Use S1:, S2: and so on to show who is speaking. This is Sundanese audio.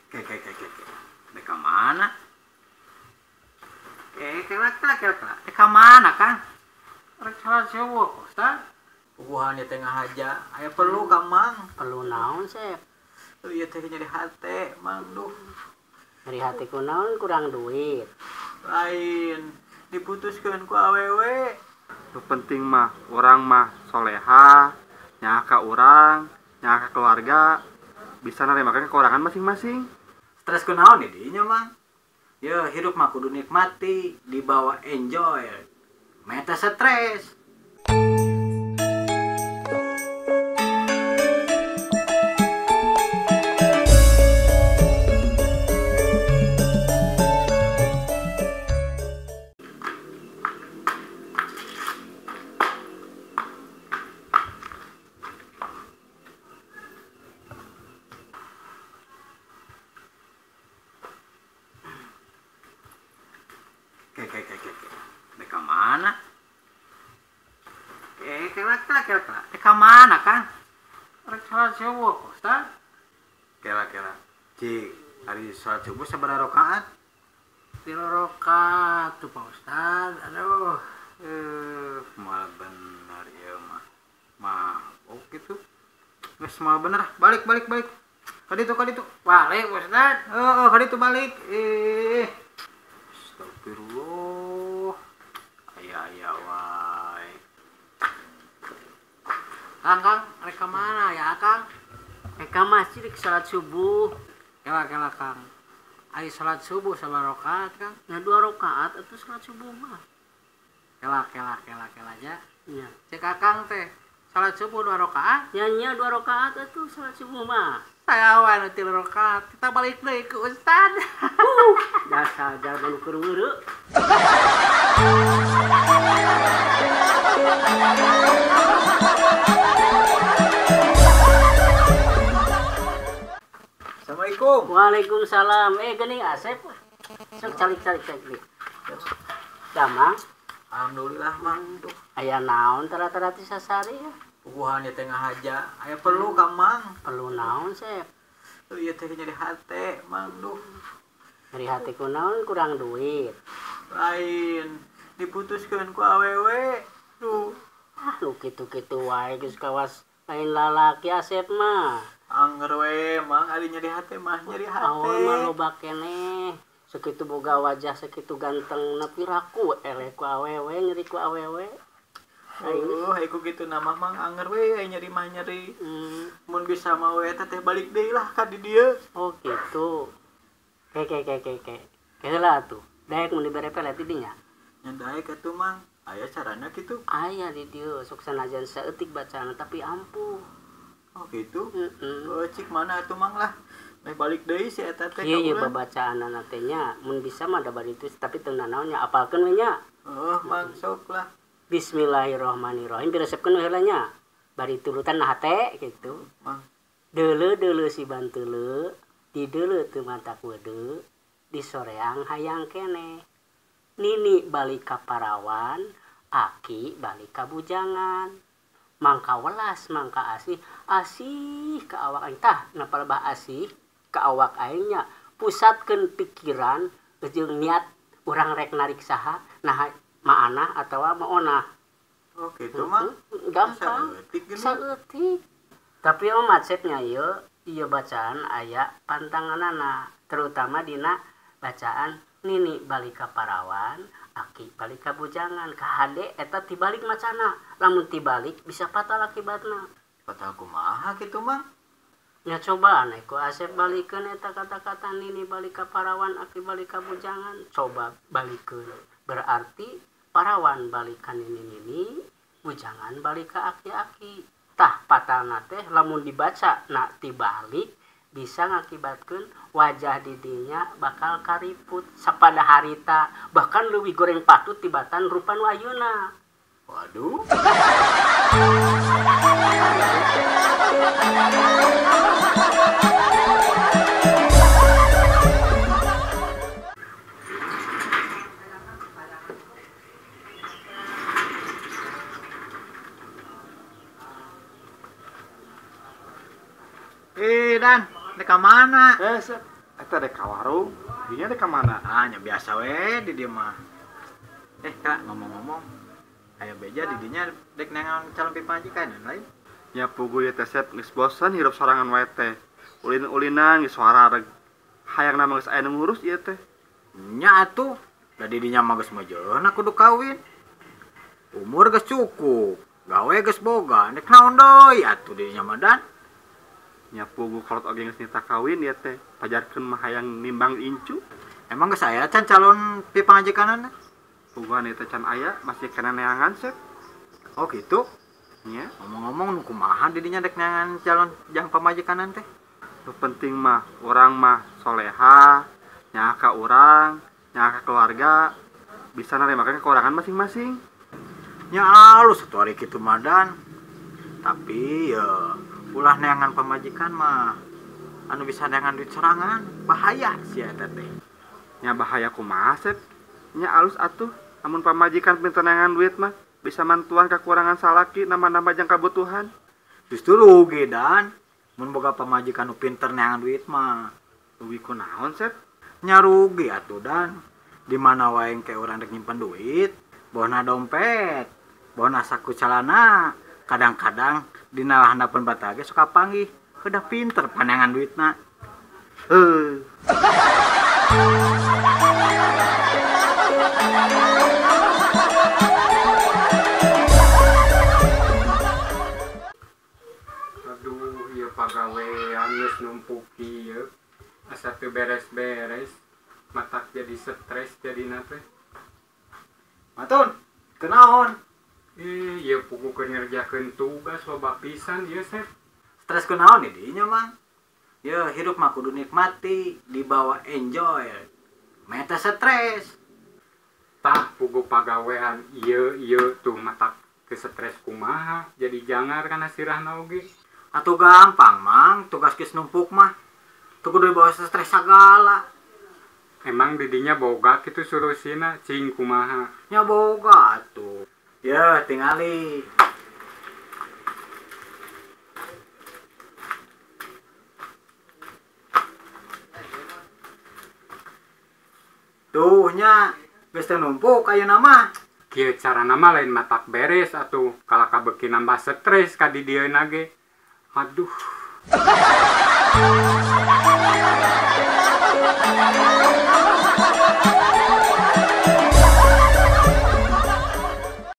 S1: Ke ke ke ke ke. Dek mana? Ke ke lah ke ke lah. Dek mana Kang? Rek salat subuh, Ustaz. Puguhan di tengah aja. Aya perlu ka Mang.
S2: Perlu naon, Sep?
S1: Ieu teh nyeri hate, Mang duh.
S2: Nyeri hate ku naon kurang duit.
S1: Lain diputuskeun ku awewe.
S3: Nu penting mah urang mah soleha, nyaah ka urang, nyaah ka keluarga, bisa narimakeun kekurangan masing-masing.
S1: Stres ku naon di dinya, Mang? Ye, hirup mah kudu nikmati, dibawa enjoy. Meta stres. Ke ke ke ke. Dek mana? Ke ke lah ke lah. Dek mana Kang? Rek salat subuh, Ustaz. Kela kela. Cik, hari salat subuh sabaraha rakaat?
S2: 3 rakaat tuh Pak Ustaz. Aduh,
S1: moal bener ieu mah. Mah, oh gitu. Geus moal bener, balik balik balik. Ka ditu ka ditu.
S2: Balik Ustaz.
S1: Heeh, ka ditu balik. Ih. Astagfirullah. Aya-aya wae.
S2: Kang, Kang, rek ka mana ya, Kang? Rek ka masjid rek salat subuh.
S4: Kela kela Kang. Ari salat subuh sabaraha rakaat, Kang?
S2: Nya 2 rakaat atuh salat subuh mah.
S4: Kela kela kela kela aja.
S2: Nya.
S4: Cek Akang teh salat subuh 2 rakaat?
S2: Nya nya 2 rakaat atuh salat subuh mah.
S4: Saya wae nu 3 rakaat. Kita balik deui ke ustad.
S2: Dasar jalma nu keur weureu.
S1: Assalamualaikum.
S2: Waalaikumsalam. Geuning Asep. Sok calik-calik calik. Damang.
S1: Alhamdulillah Mang. Duh.
S2: Aya naon tara-tara ti sasari ya?
S1: Puguhan di tengah aja. Aya perlu ka Mang.
S2: Perlu naon, Sep?
S1: Ieu teh nyeri hate, Mang duh.
S2: Nyeri hate ku naon kurang duit.
S1: Lain diputuskeun ku awewe. Duh.
S2: Ah, nu kitu-kitu wae geus kawas lain lalaki Asep mah.
S1: Angger we, Mang, ari nyeri hate mah nyeri hate.
S2: Awewe mah loba keneh. Sakitu boga wajah, sakitu ganteng na piraku eleh ku awewe, nyeri ku awewe.
S1: Oh, ai ku kitu nama Mang angger we ai nyeri mah nyeri. Mun bisa mah we eta teh balik deui lah ka di dieu.
S2: Oh, kitu. Ke ke ke ke ke. Heula atuh. Daek mun dibere pelet di dinya.
S1: Nya daek atuh Mang. Aya carana kitu?
S2: Aya di dieu sok sanajan saeutik bacaan tapi ampuh.
S1: Oh gitu. Oh, cik mana atuh Mang lah. Meh balik deui si eta teh ka
S2: urang. Ieu babacaanana teh nya mun bisa mah da bari itu tapi teu nanaon nya apalkeun we nya.
S1: Oh, Mang sok lah.
S2: Bismillahirrahmanirrahim diresepkeun we heula nya. Bari turutan na hate kitu.
S1: Mang.
S2: Deuleu-deuleu si banteuleu, dideuleu teu matak weudeu, disoreang hayang keneh. Nini balik ka parawan, aki balik ka bujangan. Mangka welas, mangka asih, asih ka awak aing tah, napa lebah asih ka awak aing nya. Pusatkeun pikiran jeung niat urang rek narik saha, nah maanah atawa maonah.
S1: Oh gitu mah.
S2: Gampang. Saeutik. Tapi om maksudnya ieu, ieu bacaan aya pantanganana, terutama dina bacaan nini balik ka parawan, aki balik ka bujangan, ka hade eta tibalik macana. Lamun tibalik bisa fatal akibatna.
S1: Fatal kumaha kitu Mang?
S2: Nya cobaan ku Asep balikeun eta kata-kata nini balik ka parawan, aki balik ka bujangan, coba balikeun. Berarti parawan balik ka nini-nini, bujangan balik ka aki-aki. Tah fatalna teh lamun dibaca na tibalik bisa ngakibatkeun wajah didinya bakal kariput sapada harita, bahkan leuwih goreng patut tibatan rupa nu ayeuna.
S1: Waduh. Dan, rek ka mana?
S3: Sep. Eta dek ka warung, dinya dek ka mana?
S1: Ah, nya biasa we di dieu mah. Kak, ngomong-ngomong, aya beja di dinya dek neangan calon pamajikan lain.
S3: Nya puguh ieu teh Sep geus bosen hirup sorangan wae teh. Ulin-ulinan geus warareg. Hayangna mah geus aya nu ngurus ieu teh.
S1: Nya atuh, da di dinya mah geus mejeuna kudu kawin. Umur geus cukup, gawe geus boga, dek naon deui atuh di dinya mah dan.
S3: Nya puguh kolot oge geus nitah kawin ieu teh. Pajarkeun mah hayang nimbang incu.
S1: Emang geus aya can calon pipamajikanana?
S3: Puguhan ieu teh can aya, masih kena neangan Sep.
S1: Oh gitu.
S3: Nya.
S1: Ngomong-ngomong nu kumaha di dinya dek neangan calon jang pamajikanana teh?
S3: Nu penting mah urang mah soleha, nyaah ka urang, nyaah ka keluarga, bisa narimakeun kekurangan masing-masing.
S1: Nya alus atuh ari kitu mah dan. Tapi ya ulah neangan pamajikan mah anu bisa neangan duit sorangan, bahaya sia eta teh.
S3: Nya bahaya kumaha Sep? Nya alus atuh amun pamajikan pinter neangan duit mah bisa mantuan kekurangan salaki nambah-nambah jang kabutuhan.
S1: Justru rugi dan mun boga pamajikan nu pinter neangan duit mah.
S3: Rugi kunaon Sep?
S1: Nya rugi atuh dan. Di mana wae engke urang rek nyimpen duit, bohna dompet, bohna saku calana, kadang-kadang dina handapeun bata ge sok kapanggih, udah pinter paneangan duitna.
S3: Heuh.
S5: Aduh, ieu pagawean geus numpuk ieu. Asa teu beres-beres, matak jadi stres jadina teh.
S1: Matun, kunaon?
S5: Ieu puguh keur ngerjakeun tugas loba pisan ieu Sep.
S1: Stres kunaon di dinya Mang? Ye hirup mah kudu nikmati, dibawa enjoy. Meta stres.
S5: Tah puguh pagawean ieu ieu tuh matak ke stres kumaha, jadi jangar kana sirahna oge.
S1: Atuh gampang Mang, tugas geus numpuk mah. Tuh kudu dibawa stres sagala.
S5: Emang didinya boga kitu solusina cing kumaha?
S1: Nya boga atuh. Ye tingali. Tuh nya geus teu numpuk ayeuna mah.
S5: Kieu carana mah lain matak beres atuh, kalaka beuki nambah stres ka di dieuna ge. Aduh.